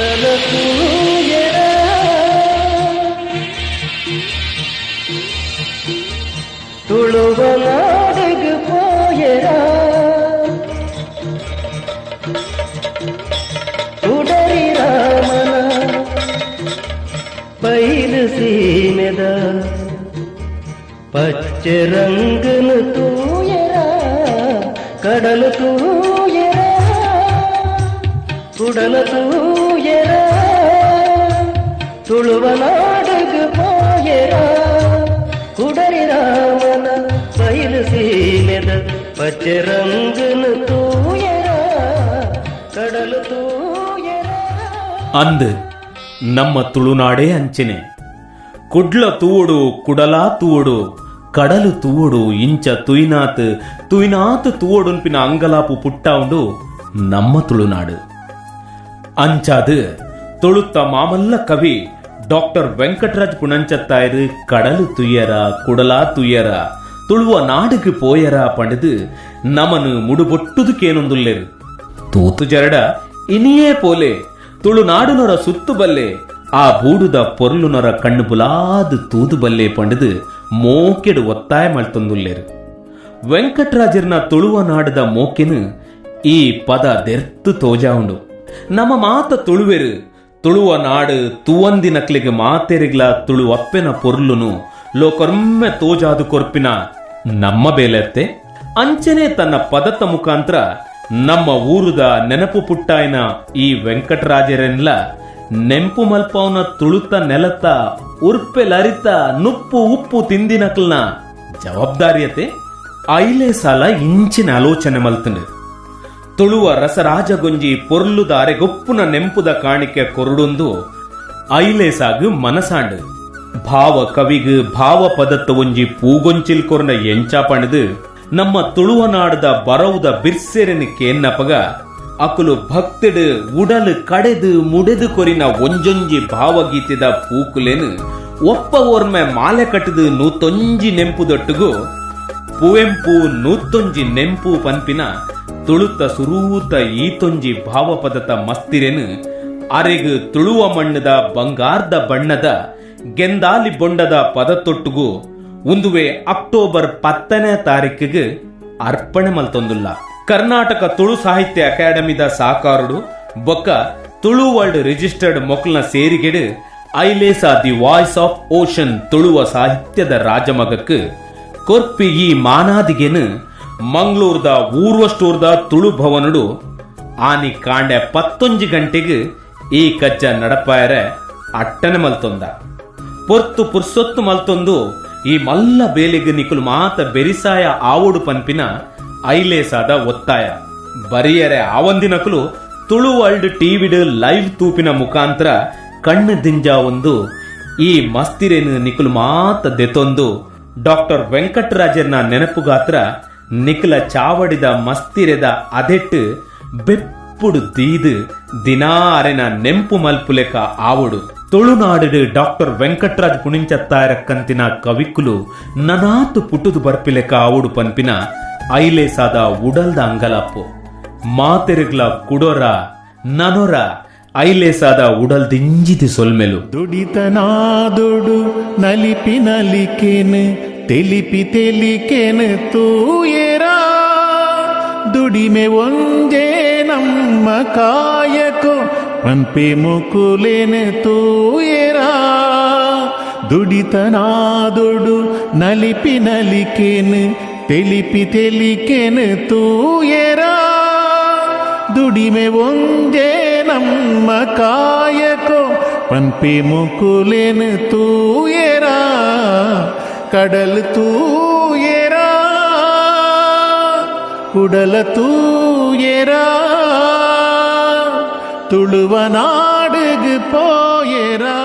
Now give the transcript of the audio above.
ಕುಡಲ ತೂಯೆರ ತುಳುವ ನಾಡಿಗೆ ಪೋಯೆರ ಕುಡರಿ ರಾಮನ ಬೈಲು ಸೀಮೆದ ಪಚ್ಚೆ ರಂಗನು ತೂಯೆರ ಕಡಲು ತೂಯೆರ ಕುಡಲ ತೂಯೆರ ತುಳುವ ನಾಡುಗು ಪೋಯೆರ ಕುಡರಿ ರಾಮನ ಬಯಲು ಸೀಮೆದ ಪಚ್ಚೆ ರಂಗನು ತೂಯೆರ ಕಡಲು ತೂಯೆರ. ಅಂದ್ ನಮ್ಮ ತುಳುನಾಡೇ ಅಂಚನೆ. ಕುಡ್ಲ ತೂವೊಡು, ಕುಡಲಾ ತೂವೊಡು, ಕಡಲು ತೂವೊಡು, ಇಂಚ ತುಯ್ನಾತ್ ತುಯ್ನಾತ್ ತೂವೊಡುನ್ಪಿನ ಅಂಗಲಾಪು ಪುಟ್ಟಾವುಂಡು ನಮ್ಮ ತುಳುನಾಡು. ಅಂಚಾದ್ ತುಳುತ್ತ ಮಾಮಲ್ಲ ಕವಿ ಡಾಕ್ಟರ್ ವೆಂಕಟರಾಜ್ ಪುಣಂಚತ್ತಾಯರು ಕಡಲು ತುಯ್ಯರ, ಕುಡಲಾ ತುಯ್ಯರ, ತುಳುವ ನಾಡುಗೆ ಪೋಯರ ಪಂಡುದು ನಮನು ಮುಡುಬೊಟ್ಟುದು ಕೇನೊಂದುಲ್ಲೆರು. ತೂತು ಜರಡ ಇನಿಯೇ ಪೋಲೆ, ತುಳುನಾಡುನೊರ ಸುತ್ತು ಬಲ್ಲೆ, ಆ ಬೂಡುದ ಪೊರ್ಲುನೊರ ಕಣ್ಣು ಬುಲಾದು ತೂದು ಬಲ್ಲೆ ಪಂಡುದು ಮೋಕೆಡು ಒತ್ತಾಯ ಮಲ್ತೊಂದುಲ್ಲೆರು. ವೆಂಕಟರಾಜರ್ನ ತುಳುವ ನಾಡದ ಮೋಕೆನು ಈ ಪದ ದೆರ್ತು ತೋಜಾವುಂಡು. ನಮ್ಮ ಮಾತ ತುಳುವೆರು ತುಳುವ ನಾಡು ತುವಂದಿನಕ್ಲಿಗೆ ಮಾತೆರಿಗ್ಲ ತುಳುವಪ್ಪೆನ ಪೊರ್ಲುನು ಲೋಕೊರ್ಮೆ ತೋಜಾದು ಕೊರ್ಪಿನ ನಮ್ಮ ಬೇಲೆತ್ತೆ. ಅಂಚನೆ ತನ್ನ ಪದತ್ತ ಮುಖಾಂತರ ನಮ್ಮ ಊರುದ ನೆನಪು ಪುಟ್ಟಾಯಿನ ಈ ವೆಂಕಟರಾಜರೆನ್ಲ ನೆಂಪು ಮಲ್ಪವನ ತುಳುತ ನೆಲತ ಉರ್ಪೆ ಲರಿತ ನುಪ್ಪು ಉಪ್ಪು ತಿಂದಿನಕ್ಲ್ನ ಜವಾಬ್ದಾರಿಯತೆ. ಐಲೆ ಸಾಲ ಇಂಚಿನ ಆಲೋಚನೆ ಮಲ್ತಂಡು. ತುಳುವ ರಸರಾಜಗೊಂಜಿ ಪೊರ್ಲುದ ಅರೆಗೊಪ್ಪುನ ನೆಂಪುದ ಕಾಣಿಕೆ ಕೊರುಡುಂದು ಐಲೇಸಾಗು ಮನಸಾಂಡು. ಭಾವ ಕವಿಗ್ ಭಾವ ಪದತ್ತ ಒಂಜಿ ಪೂಗೊಂಚಿಲ್ ಕೊರ್ನ ಎಂಚ ಪಂಡುದು ನಮ್ಮ ತುಳುವ ನಾಡದ ಬರವುದ ಬಿರ್ಸೆರೆನ್ ಕೇನ್ನಪಗ ಅಕುಲು ಭಕ್ತಿಡು ಉಡಲು ಕಡೆದು ಮುಡೆದು ಕೊರಿನ ಒಂಜೊಂಜಿ ಭಾವಗೀತೆದ ಪೂಕುಲೇನು ಒಪ್ಪ ಓರ್ಮೆ ಮಾಲೆ ಕಟ್ಟದು ನೂತೊಂಜಿ ನೆಂಪುದೊಟ್ಟುಗು ಪುವೆಂಪು ನೂತ್ತೊಂಜಿ ನೆಂಪು ಪನ್ಪಿನ ತುಳುತ ಸುರೂತ ಈತೊಂಜಿ ಭಾವಪದತ ಮಸ್ತಿರೆನು ಅರೆಗು ತುಳುವ ಮಣ್ಣದ ಬಂಗಾರ್ದ ಬಣ್ಣದ ಗೆಂದಾಲಿ ಬೊಂಡದ ಪದತೊಟ್ಟುಗು ಉಂದುವೆ ಅಕ್ಟೋಬರ್ 10ನೇ ತಾರೀಕಿಗೆ ಅರ್ಪಣೆ ಮಲ್ತೊಂದುಲ್ಲ. ಕರ್ನಾಟಕ ತುಳು ಸಾಹಿತ್ಯ ಅಕಾಡೆಮಿದ ಸಾಕಾರುಡು ಬೊಕ್ಕ ತುಳು ವರ್ಲ್ಡ್ ರಿಜಿಸ್ಟರ್ಡ್ ಮೊಕ್ಲ್ನ ಸೇರಿಗೆಡು ಐಲೇಸಾ the voice of ocean Tuluva ಸಾಹಿತ್ಯದ ರಾಜಮಗಕ್ಕೆ ಕೊರ್ಪಿ ಈ ಮಾನಾದಿಗೆನು ಮಂಗಳೂರ್ದ ಊರ್ವಷ್ಟೂರ್ದ ತುಳು ಭವನುಡು ಆನಿ ಕಾಂಡೆ 11 ಗಂಟೆಗೆ ಈ ಕಜ್ಜ ನಡಪಾಯರೆ ಅಟ್ಟನೆ ಮಲ್ತೊಂದ. ಪೊರ್ತು ಪುರ್ಸೊತ್ತು ಮಲ್ತೊಂದು ಈ ಮಲ್ಲ ಬೇಲೆಗ್ ನಿಕುಲು ಮಾತ ಬೆರಿಸಾಯ ಆವೋಡು ಪನ್ಪಿನ ಐಲೇಸಾದ ಒತ್ತಾಯ. ಬರಿಯರೆ ಆವಂದಿನಕುಲು ತುಳು ವರ್ಲ್ಡ್ ಟಿವಿಡ್ ಲೈವ್ ತೂಪಿನ ಮುಖಾಂತರ ಕಣ್ಣು ದಿಂಜ ಒಂದು ಈ ಮಸ್ತಿರೇನು ನಿಕುಲು ಮಾತ ದೆತೊಂದು ಡಾಕ್ಟರ್ ವೆಂಕಟರಾಜರ್ನ ನೆನಪುಗಾತ್ರ ನಿಖಲ ಚಾವಡಿದ ಮಸ್ತಿರೆದ ಅದೆಟ್ಟು ಬೆಪ್ಪುಡು ದೀದು ದಿನಾ ಅರೆನ ನೆಂಪು ಮಲ್ಪುಲೆಕ ಆವೊಡು. ತುಳುನಾಡು ಡಾಕ್ಟರ್ ವೆಂಕಟರಾಜ್ ಪುಣಿಂಚತ್ತಾಯರಕ್ಕಂತಿನ ಕವಿಕುಲು ನನಾತು ಪುಟುದು ಬರ್ಪಿಲೆಕ ಆವೊಡು ಪನ್ಪಿನ ಐಲೇಸಾದ ಉಡಲ್ದ ಅಂಗಲಾಪು. ಮಾತೆರುಗ್ಲ ಕುಡೊರ ನನೊರ ಐಲೇಸಾದ ಉಡಲ್ ದಿಂಜಿದಿ ಸೊಲ್ಮೆಲು. ದುಡಿತನಾದುಡು ನಲಿಪಿ ನಲಿಕೆನು ತೆಲಿಪಿ ತೆಲಿಕೆನು ತೂಯೆರಾ ದುಡಿಮೆ ಒಂಜೇ ನಮ್ಮ ಕಾಯಕೋ ಪನ್ಪೆ ಮುಕುಲೇನು ತೂಯೆರಾ ದುಡಿತನಾದುಡು ನಲಿಪಿ ನಲಿಕೆನು ತೆಲಿಪಿ ತೆಲಿಕೆನು ತೂಯೆರಾ ದುಡಿಮೆ ಒಂಜೇ ನಮ್ಮ ಕಾಯಕೋ ಪನ್ಪಿ ಮುಕುಲೇನು ತೂಯೆರಾ ಕಡಲ್ ತೂಯೆರಾ ಕುಡಲ ತೂಯೆರಾ ತುಳುವ ನಾಡುಗು ಪೋಯೆರಾ.